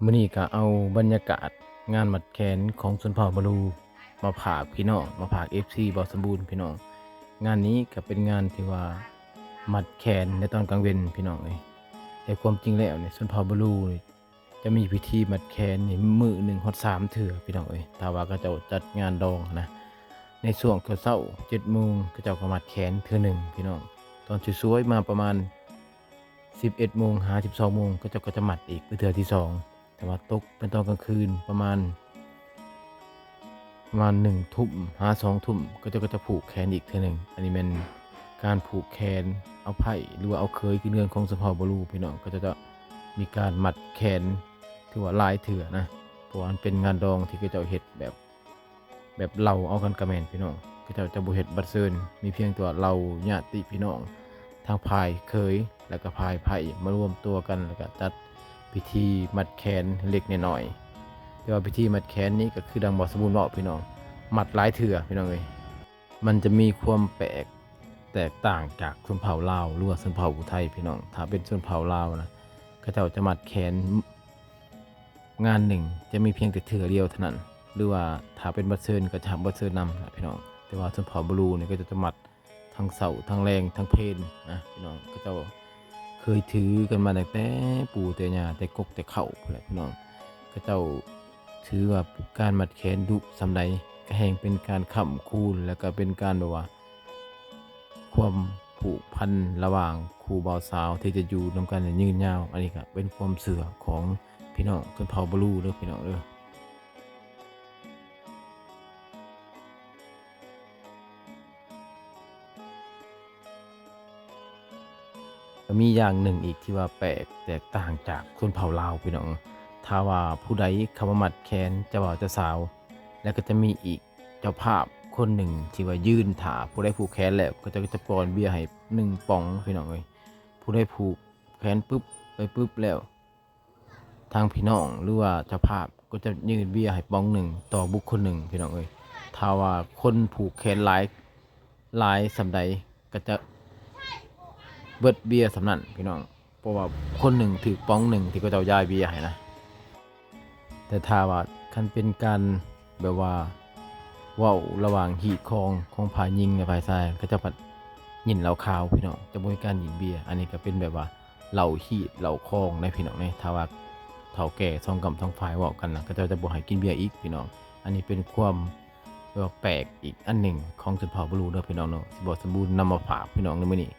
ມື້ນີ້ກໍເອົາບັນຍາກາດງານມັດແຂນຂອງຊົນເຜົ່າບາລູມາຝາກພີ່ນ້ອງ ມາຝາກເອັຟຊີບ່າວສົມບູນພີ່ນ້ອງ. ງານນີ້ກໍເປັນງານທີ່ວ່າມັດແຂນໃນຕອນກາງເວັນພີ່ນ້ອງເອີຍ. ແຕ່ຄວາມຈິງແລ້ວນີ້ ຊົນເຜົ່າບາລູນີ້ຈະມີພິທີມັດແຂນນີ້ມື້ໜຶ່ງຮອດສາມເທື່ອພີ່ນ້ອງເອີຍ. ຖ້າວ່າເຂົາເຈົ້າຈັດງານດອງນະ ໃນຊ່ວງເຊົ້າໆ ເຈັດໂມງ ເຂົາເຈົ້າກໍມັດແຂນເທື່ອໜຶ່ງພີ່ນ້ອງ. ຕອນສວຍໆມາປະມານ ສິບເອັດໂມງຫາສິບສອງໂມງ ເຂົາເຈົ້າກໍຈະມັດອີກເປັນເທື່ອທີສອງ. ແຕ່ວ່າຕົກເປັນຕອນກາງຄືນປະມານ ປະມານໜຶ່ງທຸ່ມຫາສອງທຸ່ມ ເຂົາເຈົ້າກໍຈະຜູກແຂນອີກເທື່ອໜຶ່ງ. ອັນນີ້ແມ່ນການຜູກແຂນເອົາໃພ້ ຫຼືວ່າເອົາເຂີຍຂຶ້ນເຮືອນຂອງຊົນເຜົ່າບາລູພີ່ນ້ອງ. ເຂົາເຈົ້າຈະມີການມັດແຂນ ຖືວ່າຫຼາຍເທື່ອນະ ເພາະວ່າມັນເປັນງານດອງທີ່ເຂົາເຈົ້າເຮັດແບບ ແບບເຫຼົ່າເອົາກັນກະແມ່ນພີ່ນ້ອງ. ເຂົາເຈົ້າຈະບໍ່ເຮັດບັດເຊີນ ມີພຽງແຕ່ວ່າເຫຼົ່າຍາດຕິພີ່ນ້ອງ ທັງຝ່າຍເຂີຍ ແລ້ວກໍຝ່າຍໃພ້ມາລວມຕົວກັນ ແລ້ວກໍຈັດພິທີມັດແຂນເລັກໆນ້ອຍໆ. ແຕ່ວ່າພິທີມັດແຂນນີ້ກໍຄືດັ່ງບ່າວສົມບູນເວົ້າພີ່ນ້ອງ ມັດຫຼາຍເທື່ອພີ່ນ້ອງເອີຍ. ມັນຈະມີຄວາມແປກແຕກຕ່າງຈາກຊົນເຜົ່າລາວ ຫຼືວ່າຊົນເຜົ່າຜູ້ໄທພີ່ນ້ອງ. ຖ້າເປັນຊົນເຜົ່າລາວນະ ເຂົາເຈົ້າຈະມັດແຂນ ງານໜຶ່ງຈະມີພຽງແຕ່ເທື່ອດຽວເທົ່ານັ້ນ ຫຼືວ່າຖ້າເປັນບັດເຊີນກໍຈະຮັບບັດເຊີນນຳນະພີ່ນ້ອງ. ແຕ່ວ່າຊົນເຜົ່າບາລູນີ້ ເຂົາເຈົ້າຈະມັດທັງເຊົ້າ ທັງແລງ ທັງເພນນະພີ່ນ້ອງ. ເຂົາເຈົ້າເຄີຍຖືກັນມາຕັ້ງແຕ່ປູ່ແຕ່ຍ່າ ແຕ່ກົກແຕ່ເຄົ້າພຸ້ນແຫຼະພີ່ນ້ອງ. ເຂົາເຈົ້າຖືວ່າການມັດແຂນດຸສ່ຳໃດ ກໍແຮ່ງເປັນການຄ້ຳຄູນ ແລ້ວກໍເປັນການແບບວ່າ ຄວາມຜູກພັນລະຫວ່າງຄູ່ບ່າວສາວທີ່ຈະຢູ່ນຳກັນຢ່າງຍືນຍາວ. ອັນນີ້ກໍເປັນຄວາມເຊື່ອຂອງພີ່ນ້ອງຊົນເຜົ່າບາລູເດີພີ່ນ້ອງເດີ. ກໍມີຢ່າງໜຶ່ງອີກທີ່ວ່າແປກແຕກຕ່າງຈາກຊົນເຜົ່າລາວພີ່ນ້ອງ. ຖ້າວ່າຜູ້ໃດເຂົ້າມາມັດແຂນເຈົ້າບ່າວເຈົ້າສາວ ແລ້ວກໍຈະມີອີກ ເຈົ້າພາບຄົນໜຶ່ງທີ່ວ່າຢືນຖ້າ ຜູ້ໃດຜູກແຂນແລ້ວ ເຂົາເຈົ້າກໍຈະປ່ອນເບຍໃຫ້ໜຶ່ງປ໋ອງພີ່ນ້ອງເອີຍ. ຜູ້ໃດຜູກແຂນປຶບໄປປຶບແລ້ວ ທາງພີ່ນ້ອງ ຫຼືວ່າເຈົ້າພາບກໍຈະຍື່ນເບຍໃຫ້ປ໋ອງໜຶ່ງຕໍ່ບຸກຄົນໜຶ່ງພີ່ນ້ອງເອີຍ. ຖ້າວ່າຄົນຜູກແຂນຫຼາຍ ຫຼາຍສ່ຳໃດ ກໍຈະເບິດເບຍສ່ຳນັ້ນພີ່ນ້ອງ. ເພາະວ່າຄົນໜຶ່ງຖືກປ໋ອງໜຶ່ງທີ່ເຂົາເຈົ້າຢາຍເບຍໃຫ້ນະ. ແຕ່ຖ້າວ່າຄັນເປັນການແບບວ່າເວົ້າລະຫວ່າງຮີດຄອງຂອງຝ່າຍຍິງແລະຝ່າຍຊາຍ ເຂົາເຈົ້າພັດຍິ້ນເຫຼົ້າຂາວພີ່ນ້ອງ, ຈະບໍ່ມີການຍິ້ນເບຍ. ອັນນີ້ກໍເປັນແບບວ່າເຫຼົ້າຮີດເຫຼົ້າຄອງໃດ໋ພີ່ນ້ອງເອີຍ. ຖ້າວ່າເຖົ້າແກ່ສອງກ້ຳສອງຝ່າຍເວົ້າກັນນະ ເຂົາເຈົ້າຈະບໍ່ໃຫ້ກິນເບຍອີກພີ່ນ້ອງ. ອັນນີ້ເປັນຄວາມ ແບບວ່າແປກອີກອັນໜຶ່ງຂອງຊົນເຜົ່າບາລູເດີພີ່ນ້ອງເນາະ, ຊິບໍ່ສົມບູນນຳມາຝາກພີ່ນ້ອງໃນມື້ນີ້.